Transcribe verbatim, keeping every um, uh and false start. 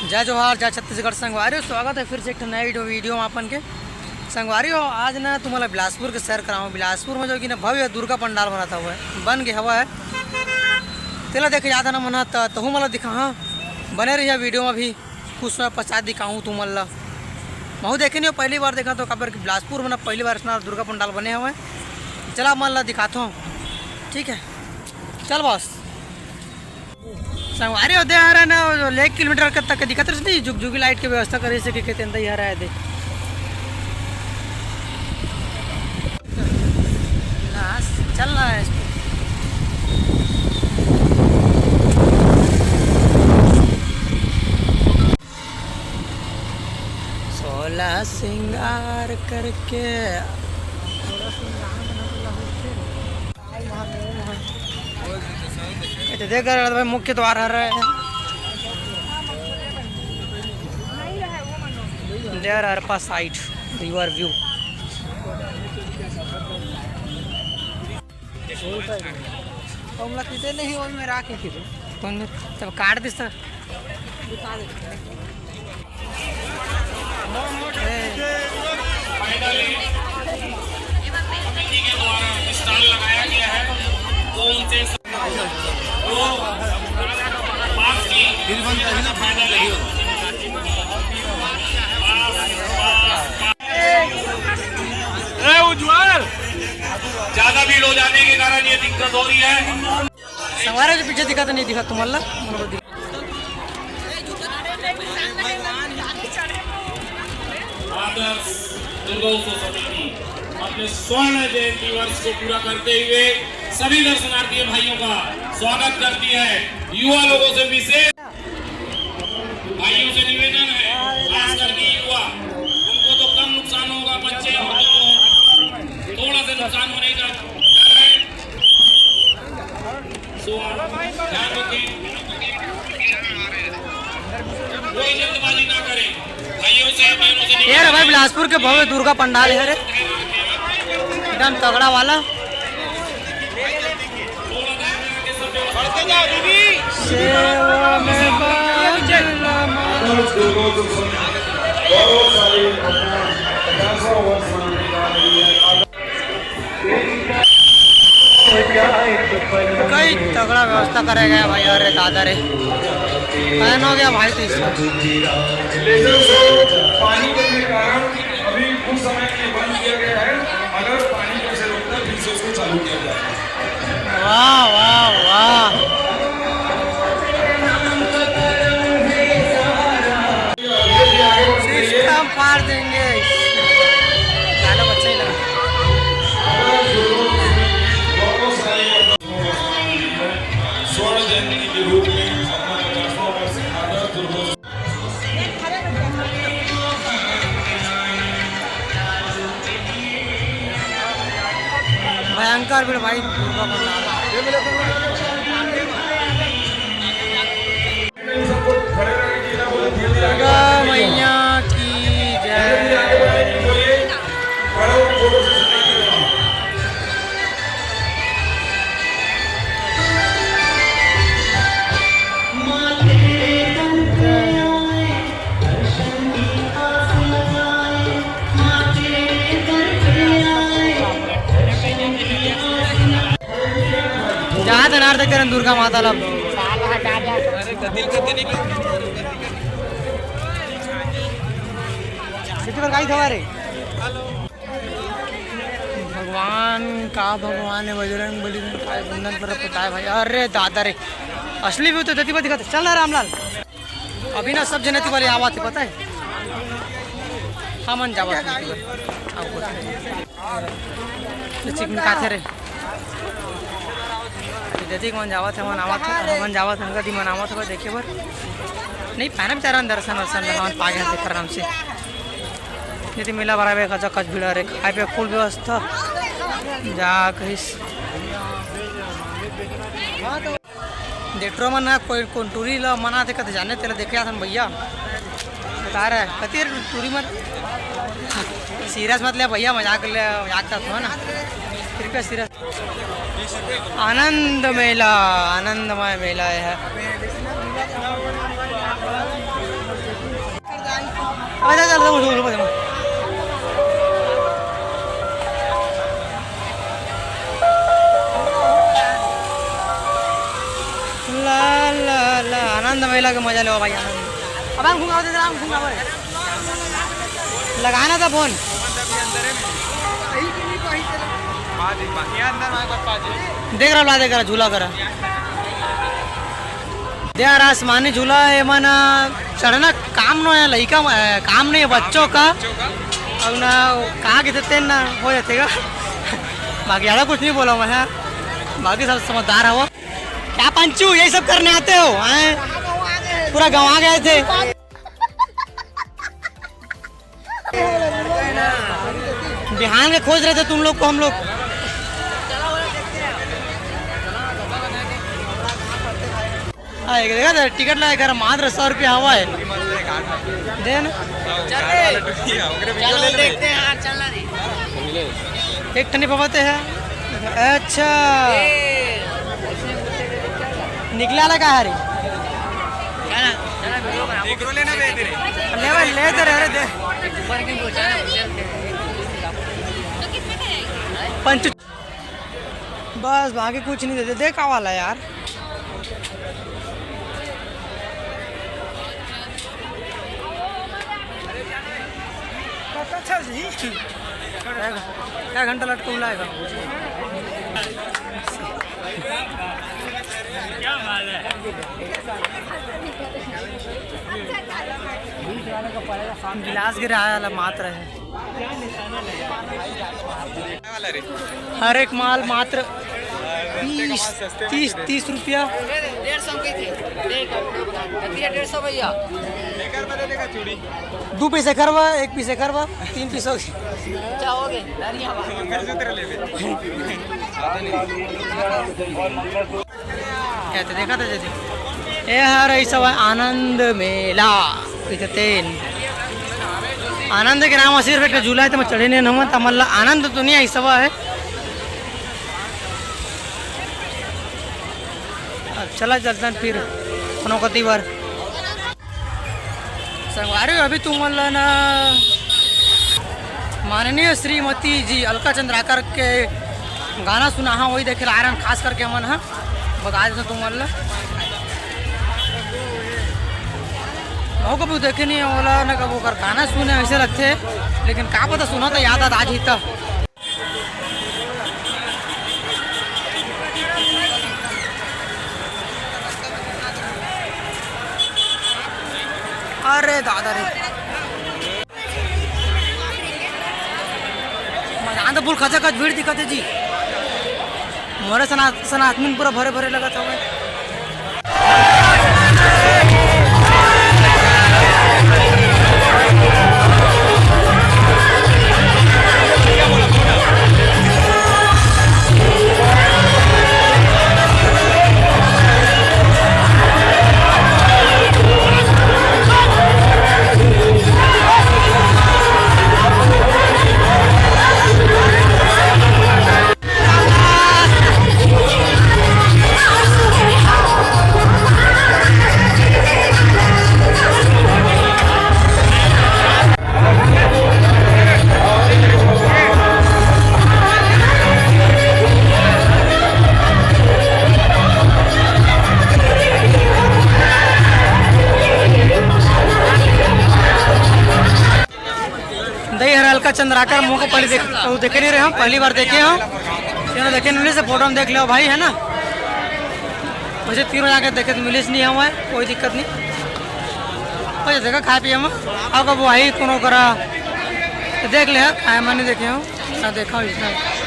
जय जोहार, जय छत्तीसगढ़ संगवारी हो, स्वागत है फिर से एक ठो नए वीडियो, वीडियो में आपन के। संगवारी हो, आज ना तुम्हारा बिलासपुर के सैर कराऊँ। बिलासपुर में जो कि ना भव्य दुर्गा पंडाल बनाता हुआ है, बन गया हवा है। तेला देखे जाता ना मना त-, तहू मला दिखा, हाँ, बने रहिए वीडियो में। अभी कुछ समय पश्चात दिखाऊँ तुमन ला। महू देखे नहीं हो, पहली बार देखा तो काबर कि बिलासपुर में ना पहली बार इतना दुर्गा पंडाल बने हुए हैं। चला मन ला दिखाता हूँ, ठीक है, चल बस। संगवारी होते आ रहा है ना, वो एक किलोमीटर के तक के दिखत रही नहीं, जुगजुगी लाइट के व्यवस्था करे से के कहते हैं, आ रहा है दे। ना, चल रहा है इस पे। सोलह श्रृंगार करके। ये तो देख रहे हो भाई, मुख्य द्वार हर है। There are pa side river view। हमला किते नहीं, ओन में राखे किते। कौन में? तब काट दिस त। Finally, कमेटी के द्वारा stall लगाया गया है, तो उनसे तो पास की ए उज्जवल, ज्यादा भीड़ हो जाने के कारण ये दिक्कत हो रही है। संगवारी के पीछे दिखा तो नहीं दिखा तुम्हारा। आदर्श दुर्गोत्सव समिति अपने स्वर्ण जयंती वर्ष को पूरा करते हुए सभी दर्शनार्थी भाइयों का स्वागत करती है। युवा लोगों से विशेष भाइयों से निवेदन है, खास करके युवा, उनको तो कम नुकसान होगा, बच्चे और तो थोड़ा सा नुकसान होने का डर है। So, ध्यान रखें, कोई जल्दबाजी ना करें। भाइयों से, बहनों से ये रे भाई, बिलासपुर के भव्य दुर्गा पंडाल है रे, एकदम तगड़ा वाला। सेवा में बादल बहुत सारे पचासवां वर्ष मनाने जा रही है। कई तगड़ा व्यवस्था करे गया भाई। अरे दादा रे, फैन हो गया भाई तो इसका। लेकिन सो पानी के कारण अभी कुछ समय के लिए बंद किया गया है। अगर पानी जब से रुकता है, फिर से उसको चालू किया जाएगा। वाह, वाह, वाह। सिस्टम फाड़ देंगे। गाना अच्छा ही लगा। स्वर्ण जयंती के रूप में अपना पचासवां वर्ष आदर्श दुर्गोत्सव। भयंकर भीड़ भाई, दुर्गा पंडाल। दुर्गा मैया की जय। जात अनार देख रहे दुर्गा माता ला। कितनी बार गाई थवा रे? भगवान का, भगवान है बजरंग बली, का कुंदन पर पता है भाई। अरे दादा रे, असली भी तो दतिमा दिखाते। चल ना रामलाल, अभी ना सब जने तिवारी आवत है, पता है? हमन जावत है तिवारी। आओ, चिकन खाथे रे। दतिक मन जावत है, मन आवत है, हमन जावत है, हमन आवत है देखे बर। नहीं पाना बेचारा दर्शन वर्शन हमन पागे हैं आराम से। यदि मेला बराबर खचा खच भीड़ रे, खाए पे फुल व्यवस्था। जा कहिस। डेट्रो मन ह कोई कोन टूरी ल मना दे कथे जाने तेला देखे आथन भैया। बता रहे कतिर टूरी मन सीरियस मत ले भैया, मजाक ले, मजाक करत हो ना। कृपया सीरियस। आनंद मेला, आनंदमय मेला है। ला, ला, ला, आनंद मेला के मजा लेवा भाई, आनंद। अब हम घुमाओ दे, हम घुमाओ। लगाना था फोन। देख रहा, ला देख रहा, झूला करा। दे यार, आसमानी झूला, एमन, अ, चढ़ना काम नो हे, लइका, अ, काम नहीं है बच्चों का। अब ना, कहाँ के देते ना, हो जाते का। बाकी ज़्यादा कुछ नहीं बोला मैं, हाँ। बाकी सब समझदार हो। क्या पंचू, यही सब करने आते हो, हैं? पूरा गंवा गए थे। बिहान के खोज रहे थे तुम लोग को हम लोग। हाँ, एक देखा था, टिकट लगा कर मात्र सौ रुपया हवा है। दे ना। चलो, देखते हैं यार, चलना नहीं। एक ठनी पवाते हैं। अच्छा। निकला लगा हरी। चला, चला, वीडियो बना। ले भाई, ले दे रे, दे। पंच। बस, बाकी कुछ नहीं देते, देखा वाला यार। अच्छा जी। क्या घंटा लटका हुआ है? गिलास गिरा वाला मात्र है। हर एक माल मात्र तीस, तीस, तीस रुपया। डेढ़ सौ की थी। देख, अब डेढ़ सौ भैया। दू पीस एकर बा, एक पीस एकर बा, तीन पीस हो गए। अच्छा, हो गए। धनिया बा। कहते देखा था जैसे। ए हर ऐसा हुआ आनंद मेला। इधर तेन। आनंद के नाम सिर्फ एक झूला है, तो मैं चढ़े नहीं, नमन तमल्ला आनंद तो नहीं ऐसा हुआ है। अब चला चलता फिर कोनो कती बार। संगवारी, अभी तुमन ला ना माननीय श्रीमती जी अलका चंद्राकर के गाना सुना, हाँ, वही देखे ला आ रहे हैं, खास करके हमन, हाँ, बता देते तुमन ला। बहुत कभी देखे नहीं है, ओला ना कभी ओकर गाना सुने ऐसे लगते, लेकिन का पता सुना तो याद आता आज ही तक। अरे दादा रे, मैदान तो फुल खचाखच भीड़ दिखत हे जी। मोरे सना, सना आदमी पूरा भरे भरे लगत हवे। दई हर अलका चंद्राकर मुँह को पहले देख, वो देखे नहीं रहे हम, पहली बार देखे हम। तीनों देखे मिले से फोटो में देख लो भाई, है ना। वैसे तीनों जाके देखे तो मिले से नहीं हम आए, कोई दिक्कत नहीं। वैसे देखा खाए पिए हम, अब अब वही कोनो करा तो देख ले, खाए मैं नहीं देखे हम, ना देखा हूँ इसमें।